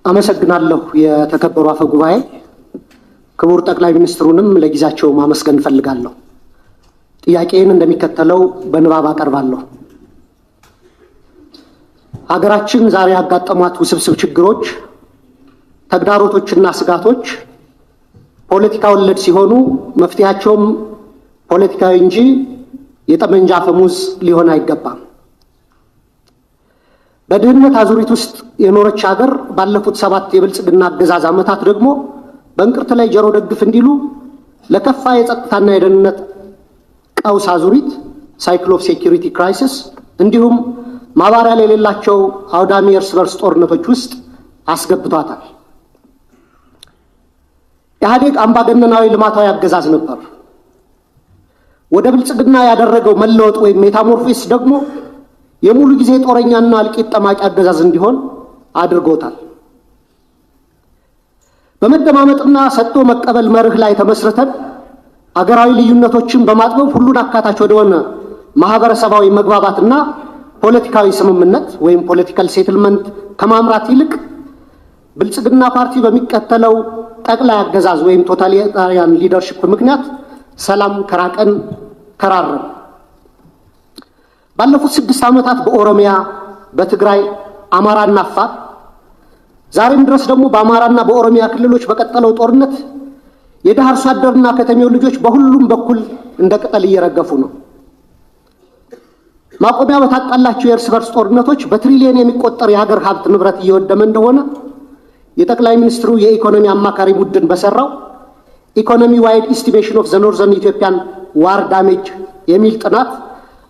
አመሰግናለሁ። የተከበሩ አፈ ጉባኤ፣ ክቡር ጠቅላይ ሚኒስትሩንም ለጊዜያቸው ማመስገን እፈልጋለሁ። ጥያቄን እንደሚከተለው በንባብ አቀርባለሁ። ሀገራችን ዛሬ ያጋጠሟት ውስብስብ ችግሮች፣ ተግዳሮቶችና ስጋቶች ፖለቲካ ወለድ ሲሆኑ መፍትሄያቸውም ፖለቲካዊ እንጂ የጠመንጃ አፈሙዝ ሊሆን አይገባም። በድህነት አዙሪት ውስጥ የኖረች ሀገር ባለፉት 7 የብልጽግና አገዛዝ ዓመታት ደግሞ በእንቅርት ላይ ጆሮ ደግፍ እንዲሉ ለከፋ የጸጥታና የደህንነት ቀውስ አዙሪት፣ cycle of security crisis፣ እንዲሁም ማባሪያ የሌላቸው አውዳሚ የእርስ በርስ ጦርነቶች ውስጥ አስገብቷታል። ኢህአዴግ አምባገነናዊ ልማታዊ አገዛዝ ነበር። ወደ ብልጽግና ያደረገው መለወጥ ወይም metamorphosis ደግሞ የሙሉ ጊዜ ጦረኛና እልቂት ጠማቂ አገዛዝ እንዲሆን አድርጎታል። በመደማመጥና ሰጥቶ መቀበል መርህ ላይ ተመስርተን አገራዊ ልዩነቶችን በማጥበብ ሁሉን አካታች ወደሆነ ማህበረሰባዊ መግባባትና ፖለቲካዊ ስምምነት ወይም political settlement ከማምራት ይልቅ ብልጽግና ፓርቲ በሚከተለው ጠቅላይ አገዛዝ ወይም totalitarian leadership ምክንያት ሰላም ከራቀን ከራረም። ባለፉት 6 ዓመታት በኦሮሚያ፣ በትግራይ፣ አማራና አፋር፣ ዛሬም ድረስ ደግሞ በአማራና በኦሮሚያ ክልሎች በቀጠለው ጦርነት የድሃ አርሶ አደርና ከተሜው ልጆች በሁሉም በኩል እንደ ቅጠል እየረገፉ ነው። ማቆሚያ በታጣላቸው የእርስ በርስ ጦርነቶች በትሪሊየን የሚቆጠር የሀገር ሀብት ንብረት እየወደመ እንደሆነ የጠቅላይ ሚኒስትሩ የኢኮኖሚ አማካሪ ቡድን በሰራው "Economy Wide Estimation of the Northern Ethiopian War Damage" የሚል ጥናት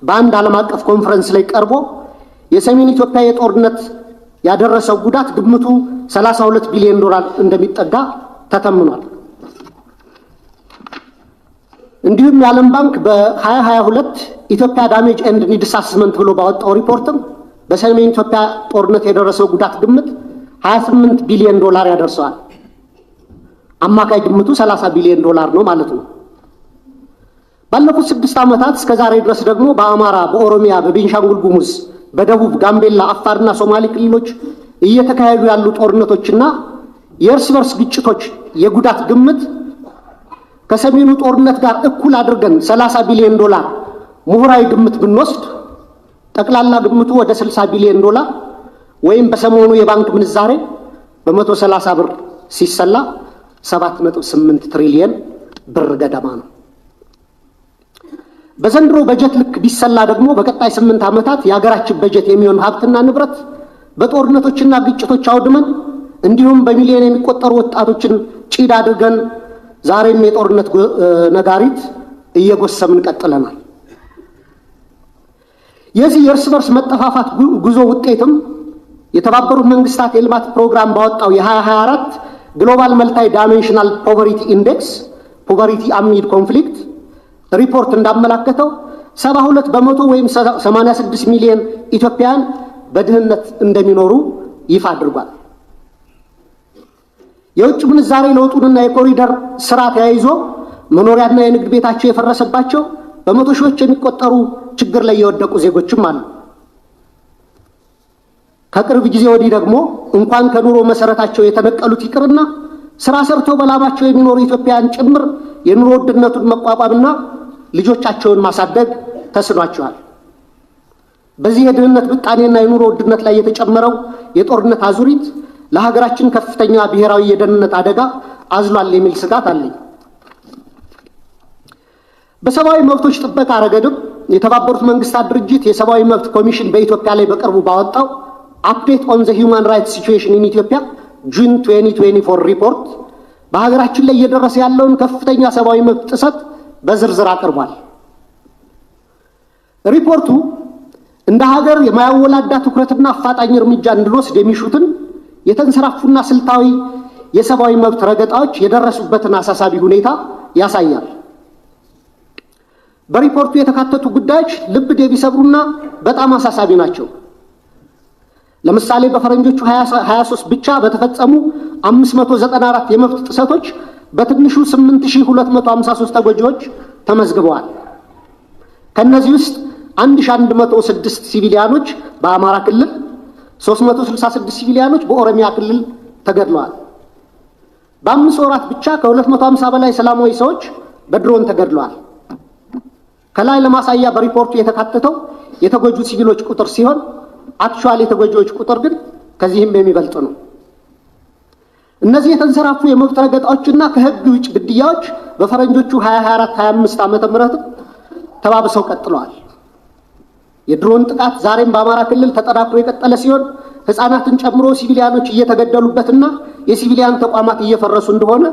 በአንድ ዓለም አቀፍ ኮንፈረንስ ላይ ቀርቦ የሰሜን ኢትዮጵያ የጦርነት ያደረሰው ጉዳት ግምቱ 32 ቢሊዮን ዶላር እንደሚጠጋ ተተምኗል። እንዲሁም የዓለም ባንክ በ2022 "Ethiopia Damage and Needs Assessment" ብሎ ባወጣው ሪፖርትም በሰሜን ኢትዮጵያ ጦርነት የደረሰው ጉዳት ግምት 28 ቢሊዮን ዶላር ያደርሰዋል። አማካይ ግምቱ 30 ቢሊዮን ዶላር ነው ማለት ነው። ባለፉት 6 ዓመታት እስከ ዛሬ ድረስ ደግሞ በአማራ፣ በኦሮሚያ፣ በቤንሻንጉል ጉሙዝ፣ በደቡብ፣ ጋምቤላ፣ አፋርና ሶማሌ ክልሎች እየተካሄዱ ያሉ ጦርነቶችና የእርስ በርስ ግጭቶች የጉዳት ግምት ከሰሜኑ ጦርነት ጋር እኩል አድርገን 30 ቢሊዮን ዶላር ምሁራዊ ግምት ብንወስድ ጠቅላላ ግምቱ ወደ 60 ቢሊዮን ዶላር ወይም በሰሞኑ የባንክ ምንዛሬ በ130 ብር ሲሰላ 7.8 ትሪሊየን ብር ገደማ ነው። በዘንድሮ በጀት ልክ ቢሰላ ደግሞ በቀጣይ 8 ዓመታት የሀገራችን በጀት የሚሆን ሀብትና ንብረት በጦርነቶችና ግጭቶች አውድመን እንዲሁም በሚሊዮን የሚቆጠሩ ወጣቶችን ጭድ አድርገን ዛሬም የጦርነት ነጋሪት እየጎሰምን ቀጥለናል። የዚህ የእርስ በርስ መጠፋፋት ጉዞ ውጤትም የተባበሩት መንግስታት የልማት ፕሮግራም ባወጣው የ2024 Global Multidimensional Poverty Index Poverty Amid Conflict ሪፖርት እንዳመላከተው 72% ወይም 86 ሚሊዮን ኢትዮጵያውያን በድህነት እንደሚኖሩ ይፋ አድርጓል። የውጭ ምንዛሬ ለውጡንና የኮሪደር ስራ ተያይዞ መኖሪያና የንግድ ቤታቸው የፈረሰባቸው በመቶ ሺዎች የሚቆጠሩ ችግር ላይ የወደቁ ዜጎችም አሉ። ከቅርብ ጊዜ ወዲህ ደግሞ እንኳን ከኑሮ መሰረታቸው የተነቀሉት ይቅርና ስራ ሰርተው በላባቸው የሚኖሩ ኢትዮጵያውያን ጭምር የኑሮ ውድነቱን መቋቋምና ልጆቻቸውን ማሳደግ ተስኗቸዋል። በዚህ የድህነት ምጣኔና የኑሮ ውድነት ላይ የተጨመረው የጦርነት አዙሪት ለሀገራችን ከፍተኛ ብሔራዊ የደህንነት አደጋ አዝሏል የሚል ስጋት አለኝ። በሰብአዊ መብቶች ጥበቃ ረገድም የተባበሩት መንግስታት ድርጅት የሰብአዊ መብት ኮሚሽን በኢትዮጵያ ላይ በቅርቡ ባወጣው "Update on the Human Rights Situation in Ethiopia June 2024" ሪፖርት በሀገራችን ላይ እየደረሰ ያለውን ከፍተኛ ሰብአዊ መብት ጥሰት በዝርዝር አቅርቧል። ሪፖርቱ እንደ ሀገር የማያወላዳ ትኩረትና አፋጣኝ እርምጃ እንድንወስድ የሚሹትን የተንሰራፉና ስልታዊ የሰብአዊ መብት ረገጣዎች የደረሱበትን አሳሳቢ ሁኔታ ያሳያል። በሪፖርቱ የተካተቱ ጉዳዮች ልብ የሚሰብሩና በጣም አሳሳቢ ናቸው። ለምሳሌ በፈረንጆቹ 23 ብቻ በተፈጸሙ 594 የመብት ጥሰቶች በትንሹ 8253 ተጎጂዎች ተመዝግበዋል። ከእነዚህ ውስጥ 1106 ሲቪሊያኖች በአማራ ክልል፣ 366 ሲቪሊያኖች በኦሮሚያ ክልል ተገድለዋል። በ5 ወራት ብቻ ከ250 በላይ ሰላማዊ ሰዎች በድሮን ተገድለዋል። ከላይ ለማሳያ በሪፖርቱ የተካተተው የተጎጁ ሲቪሎች ቁጥር ሲሆን actual የተጎጂዎች ቁጥር ግን ከዚህም የሚበልጥ ነው። እነዚህ የተንሰራፉ የመብት ረገጣዎችና ከህግ ውጭ ግድያዎች በፈረንጆቹ 2024 25 ዓመተ ምህረት ተባብሰው ቀጥለዋል። የድሮን ጥቃት ዛሬም በአማራ ክልል ተጠናክሮ የቀጠለ ሲሆን ሕፃናትን ጨምሮ ሲቪሊያኖች እየተገደሉበትና የ civilian ተቋማት እየፈረሱ እንደሆነ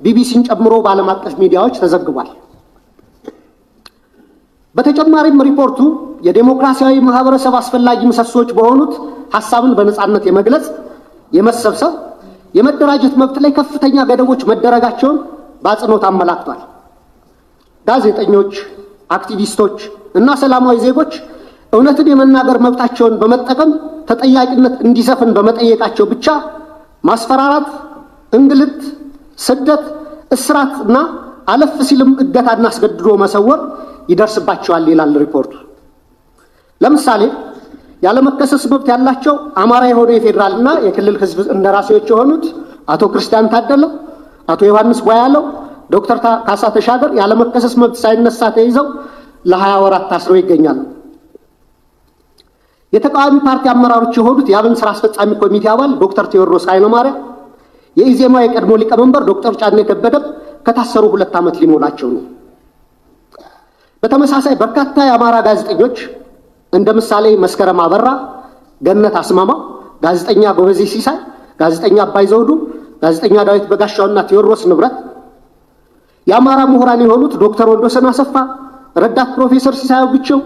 ቢቢሲን ጨምሮ በዓለም አቀፍ ሚዲያዎች ተዘግቧል። በተጨማሪም ሪፖርቱ የዴሞክራሲያዊ ማህበረሰብ አስፈላጊ ምሰሶዎች በሆኑት ሐሳብን በነጻነት የመግለጽ፣ የመሰብሰብ፣ የመደራጀት መብት ላይ ከፍተኛ ገደቦች መደረጋቸውን በአጽንኦት አመላክቷል። ጋዜጠኞች፣ አክቲቪስቶች እና ሰላማዊ ዜጎች እውነትን የመናገር መብታቸውን በመጠቀም ተጠያቂነት እንዲሰፍን በመጠየቃቸው ብቻ ማስፈራራት፣ እንግልት፣ ስደት፣ እስራት እና አለፍ ሲልም እገታና አስገድዶ መሰወር ይደርስባቸዋል ይላል ሪፖርቱ። ለምሳሌ ያለመከሰስ መብት ያላቸው አማራ የሆኑ የፌዴራልና የክልል ሕዝብ እንደራሴዎች የሆኑት አቶ ክርስቲያን ታደለ፣ አቶ ዮሐንስ ቧያለው፣ ዶክተር ካሳ ተሻገር ያለመከሰስ መብት ሳይነሳ ተይዘው ለ20 ወራት ታስረው ይገኛሉ። የተቃዋሚ ፓርቲ አመራሮች የሆኑት የአብን ስራ አስፈጻሚ ኮሚቴ አባል ዶክተር ቴዎድሮስ ኃይለማርያም፣ የኢዜማ የቀድሞ ሊቀመንበር ዶክተር ጫኔ ከበደም ከታሰሩ 2 ዓመት ሊሞላቸው ነው። በተመሳሳይ በርካታ የአማራ ጋዜጠኞች እንደ ምሳሌ መስከረም አበራ፣ ገነት አስማማው፣ ጋዜጠኛ ጎበዜ ሲሳይ፣ ጋዜጠኛ አባይ ዘውዱ፣ ጋዜጠኛ ዳዊት በጋሻውና ቴዎድሮስ ንብረት፣ የአማራ ምሁራን የሆኑት ዶክተር ወንዶሰን አሰፋ፣ ረዳት ፕሮፌሰር ሲሳይ አውግቸው፣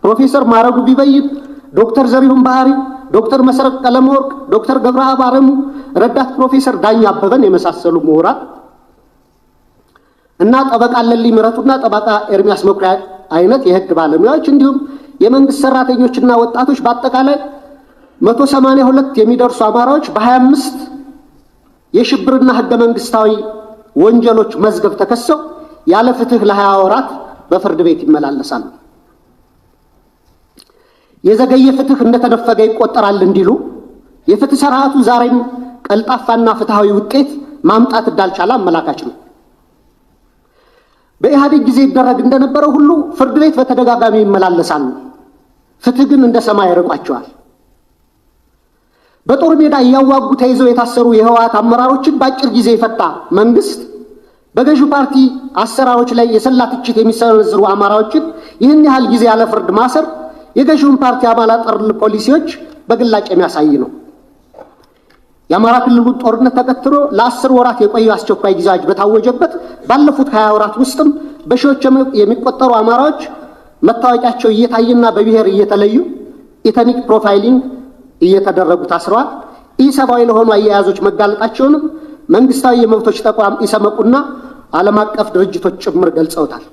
ፕሮፌሰር ማዕረጉ ቢበይን፣ ዶክተር ዘሪሁን ባህሪ፣ ዶክተር መሰረት ቀለመወርቅ፣ ዶክተር ገብረአብ አረሙ፣ ረዳት ፕሮፌሰር ዳኛ አበበን የመሳሰሉ ምሁራን እና ጠበቃ አለልኝ ምረቱና ጠበቃ ኤርሚያስ መኩሪያ አይነት የህግ ባለሙያዎች እንዲሁም የመንግስት ሰራተኞችና ወጣቶች በአጠቃላይ 182 የሚደርሱ አማራዎች በ25 የሽብርና ህገ መንግስታዊ ወንጀሎች መዝገብ ተከሰው ያለ ፍትህ ለ20 ወራት በፍርድ ቤት ይመላለሳሉ። የዘገየ ፍትህ እንደተነፈገ ይቆጠራል እንዲሉ የፍትህ ስርዓቱ ዛሬም ቀልጣፋና ፍትሃዊ ውጤት ማምጣት እንዳልቻለ አመላካች ነው። በኢህአዴግ ጊዜ ይደረግ እንደነበረው ሁሉ ፍርድ ቤት በተደጋጋሚ ይመላለሳሉ። ፍትህ ግን እንደ ሰማይ ያርቋቸዋል። በጦር ሜዳ እያዋጉ ተይዘው የታሰሩ የህወሓት አመራሮችን በአጭር ጊዜ የፈታ መንግስት በገዢው ፓርቲ አሰራሮች ላይ የሰላ ትችት የሚሰነዝሩ አማራዎችን ይህን ያህል ጊዜ ያለ ፍርድ ማሰር የገዢውን ፓርቲ አማራ ጠል ፖሊሲዎች በግላጭ የሚያሳይ ነው። የአማራ ክልሉን ጦርነት ተከትሎ ለ10 ወራት የቆየው አስቸኳይ ጊዜ አዋጅ በታወጀበት ባለፉት 20 ወራት ውስጥም በሺዎች የሚቆጠሩ አማራዎች መታወቂያቸው እየታየና በብሔር እየተለዩ ethnic profiling እየተደረጉ ታስረዋል። ኢሰብአዊ ለሆኑ አያያዞች መጋለጣቸውንም መንግስታዊ የመብቶች ተቋም ኢሰመጉና ዓለም አቀፍ ድርጅቶች ጭምር ገልጸውታል።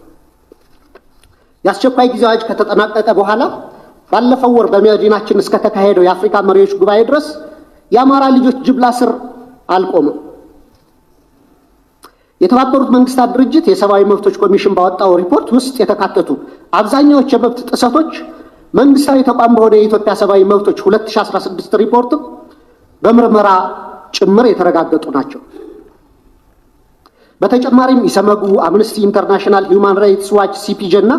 የአስቸኳይ ጊዜ አዋጅ ከተጠናቀቀ በኋላ ባለፈው ወር በመዲናችን እስከተካሄደው የአፍሪካ መሪዎች ጉባኤ ድረስ የአማራ ልጆች ጅምላ እስር አልቆመም። የተባበሩት መንግስታት ድርጅት የሰብአዊ መብቶች ኮሚሽን ባወጣው ሪፖርት ውስጥ የተካተቱ አብዛኛዎች የመብት ጥሰቶች መንግስታዊ ተቋም በሆነ የኢትዮጵያ ሰብአዊ መብቶች 2016 ሪፖርት በምርመራ ጭምር የተረጋገጡ ናቸው። በተጨማሪም ኢሰመጉ፣ አምነስቲ ኢንተርናሽናል፣ ሂውማን ራይትስ ዋች፣ ሲፒጄ እና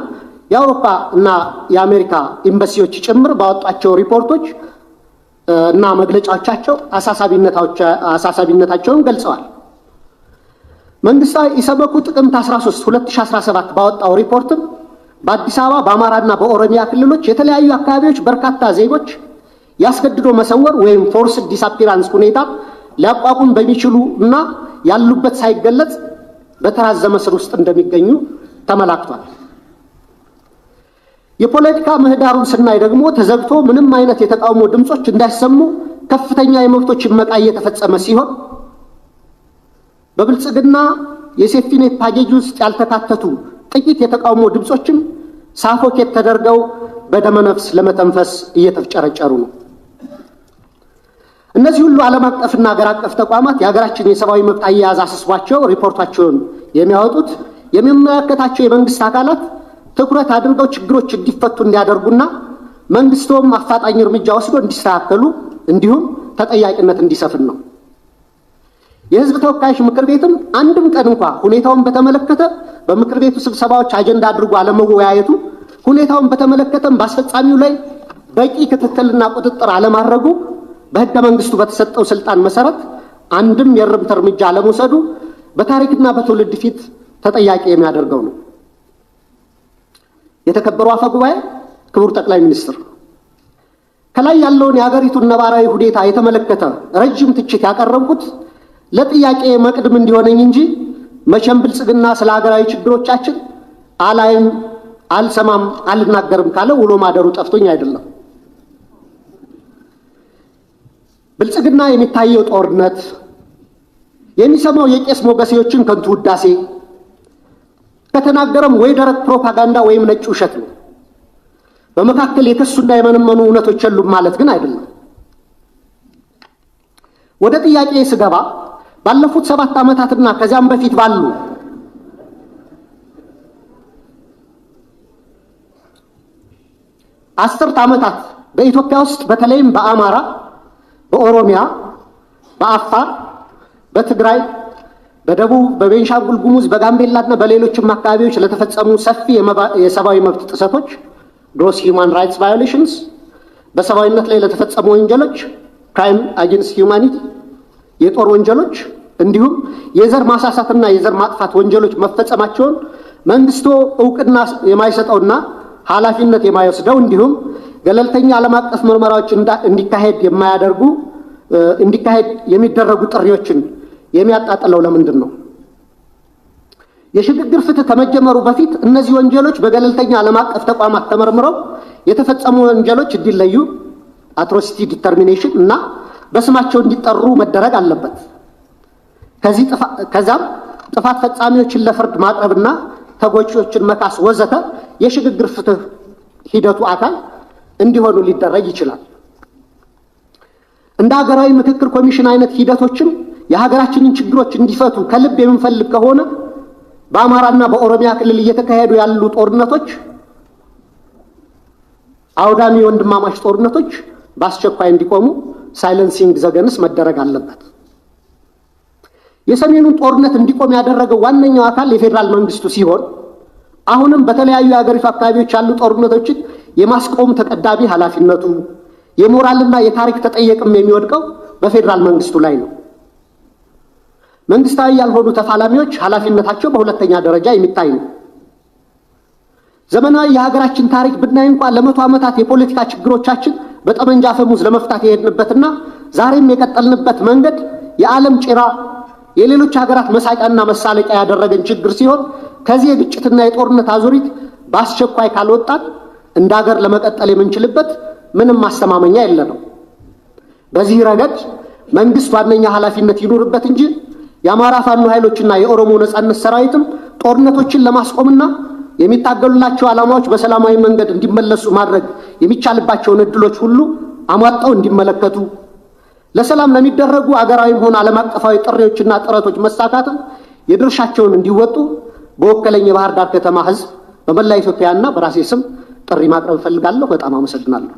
የአውሮፓ እና የአሜሪካ ኤምባሲዎች ጭምር ባወጧቸው ሪፖርቶች እና መግለጫዎቻቸው አሳሳቢነታቸውን ገልጸዋል። መንግስታዊ ኢሰመኮ ጥቅምት 13 2017 ባወጣው ሪፖርትም በአዲስ አበባ፣ በአማራና በኦሮሚያ ክልሎች የተለያዩ አካባቢዎች በርካታ ዜጎች ያስገድዶ መሰወር ወይም forced disappearance ሁኔታ ሊያቋቁም በሚችሉ እና ያሉበት ሳይገለጽ በተራዘመ እስር ውስጥ እንደሚገኙ ተመላክቷል። የፖለቲካ ምህዳሩን ስናይ ደግሞ ተዘግቶ ምንም አይነት የተቃውሞ ድምፆች እንዳይሰሙ ከፍተኛ የመብቶች እመቃ እየተፈጸመ ሲሆን በብልጽግና የ safety net package ውስጥ ያልተካተቱ ጥቂት የተቃውሞ ድምፆችም suffocate ተደርገው በደመነፍስ ለመተንፈስ እየተፍጨረጨሩ ነው። እነዚህ ሁሉ ዓለም አቀፍና ሀገር አቀፍ ተቋማት የሀገራችን የሰብአዊ መብት አያያዝ አሳስቧቸው ሪፖርታቸውን የሚያወጡት የሚመለከታቸው የመንግስት አካላት ትኩረት አድርገው ችግሮች እንዲፈቱ እንዲያደርጉና መንግስቶም አፋጣኝ እርምጃ ወስዶ እንዲስተካከሉ እንዲሁም ተጠያቂነት እንዲሰፍን ነው። የህዝብ ተወካዮች ምክር ቤትም አንድም ቀን እንኳ ሁኔታውን በተመለከተ በምክር ቤቱ ስብሰባዎች አጀንዳ አድርጎ አለመወያየቱ፣ ሁኔታውን በተመለከተም በአስፈጻሚው ላይ በቂ ክትትልና ቁጥጥር አለማድረጉ፣ በህገ መንግስቱ በተሰጠው ስልጣን መሰረት አንድም የእርምት እርምጃ አለመውሰዱ በታሪክና በትውልድ ፊት ተጠያቂ የሚያደርገው ነው። የተከበሩ አፈ ጉባኤ፣ ክቡር ጠቅላይ ሚኒስትር፣ ከላይ ያለውን የሀገሪቱን ነባራዊ ሁኔታ የተመለከተ ረጅም ትችት ያቀረብኩት ለጥያቄ መቅድም እንዲሆነኝ እንጂ መቼም ብልጽግና ስለ ሀገራዊ ችግሮቻችን አላይም፣ አልሰማም፣ አልናገርም ካለ ውሎ ማደሩ ጠፍቶኝ አይደለም። ብልጽግና የሚታየው ጦርነት፣ የሚሰማው የቄስ ሞገሴዎችን ከንቱ ውዳሴ፣ ከተናገረም ወይ ደረቅ ፕሮፓጋንዳ ወይም ነጭ ውሸት ነው። በመካከል የከሱና የመነመኑ እውነቶች የሉም ማለት ግን አይደለም። ወደ ጥያቄ ስገባ ባለፉት 7 ዓመታትና ከዚያም በፊት ባሉ 10 ዓመታት በኢትዮጵያ ውስጥ በተለይም በአማራ፣ በኦሮሚያ፣ በአፋር፣ በትግራይ፣ በደቡብ፣ በቤንሻንጉል ጉሙዝ፣ በጋምቤላና በሌሎችም አካባቢዎች ለተፈጸሙ ሰፊ የሰብአዊ መብት ጥሰቶች gross human rights violations፣ በሰብአዊነት ላይ ለተፈጸሙ ወንጀሎች crime against humanity፣ የጦር ወንጀሎች እንዲሁም የዘር ማሳሳትና የዘር ማጥፋት ወንጀሎች መፈጸማቸውን መንግስቱ እውቅና የማይሰጠውና ኃላፊነት የማይወስደው እንዲሁም ገለልተኛ ዓለም አቀፍ ምርመራዎች እንዲካሄድ የማያደርጉ እንዲካሄድ የሚደረጉ ጥሪዎችን የሚያጣጥለው ለምንድን ነው? የሽግግር ፍትህ ከመጀመሩ በፊት እነዚህ ወንጀሎች በገለልተኛ ዓለም አቀፍ ተቋማት ተመርምረው የተፈጸሙ ወንጀሎች እንዲለዩ atrocity determination እና በስማቸው እንዲጠሩ መደረግ አለበት። ከዛም ጥፋት ፈጻሚዎችን ለፍርድ ማቅረብና ተጎጂዎችን መካስ ወዘተ የሽግግር ፍትህ ሂደቱ አካል እንዲሆኑ ሊደረግ ይችላል። እንደ ሀገራዊ ምክክር ኮሚሽን አይነት ሂደቶችም የሀገራችንን ችግሮች እንዲፈቱ ከልብ የምንፈልግ ከሆነ በአማራና በኦሮሚያ ክልል እየተካሄዱ ያሉ ጦርነቶች፣ አውዳሚ ወንድማማች ጦርነቶች በአስቸኳይ እንዲቆሙ silencing the guns መደረግ አለበት። የሰሜኑን ጦርነት እንዲቆም ያደረገው ዋነኛው አካል የፌዴራል መንግስቱ ሲሆን አሁንም በተለያዩ የሀገሪቱ አካባቢዎች ያሉ ጦርነቶችን የማስቆም ተቀዳሚ ኃላፊነቱ የሞራልና የታሪክ ተጠየቅም የሚወድቀው በፌዴራል መንግስቱ ላይ ነው። መንግስታዊ ያልሆኑ ተፋላሚዎች ኃላፊነታቸው በሁለተኛ ደረጃ የሚታይ ነው። ዘመናዊ የሀገራችን ታሪክ ብናይ እንኳን ለ100 ዓመታት የፖለቲካ ችግሮቻችን በጠመንጃ አፈሙዝ ለመፍታት የሄድንበትና ዛሬም የቀጠልንበት መንገድ የዓለም ጭራ የሌሎች ሀገራት መሳቂያና መሳለቂያ ያደረገን ችግር ሲሆን ከዚህ የግጭትና የጦርነት አዙሪት በአስቸኳይ ካልወጣን እንደ ሀገር ለመቀጠል የምንችልበት ምንም ማስተማመኛ የለንም። በዚህ ረገድ መንግስት ዋነኛ ኃላፊነት ይኑርበት እንጂ የአማራ ፋኖ ኃይሎችና የኦሮሞ ነጻነት ሰራዊትም ጦርነቶችን ለማስቆምና የሚታገሉላቸው ዓላማዎች በሰላማዊ መንገድ እንዲመለሱ ማድረግ የሚቻልባቸውን እድሎች ሁሉ አሟጠው እንዲመለከቱ፣ ለሰላም ለሚደረጉ አገራዊም ሆነ ዓለም አቀፋዊ ጥሪዎችና ጥረቶች መሳካትም የድርሻቸውን እንዲወጡ በወከለኝ የባህር ዳር ከተማ ሕዝብ በመላ ኢትዮጵያና በራሴ ስም ጥሪ ማቅረብ እፈልጋለሁ። በጣም አመሰግናለሁ።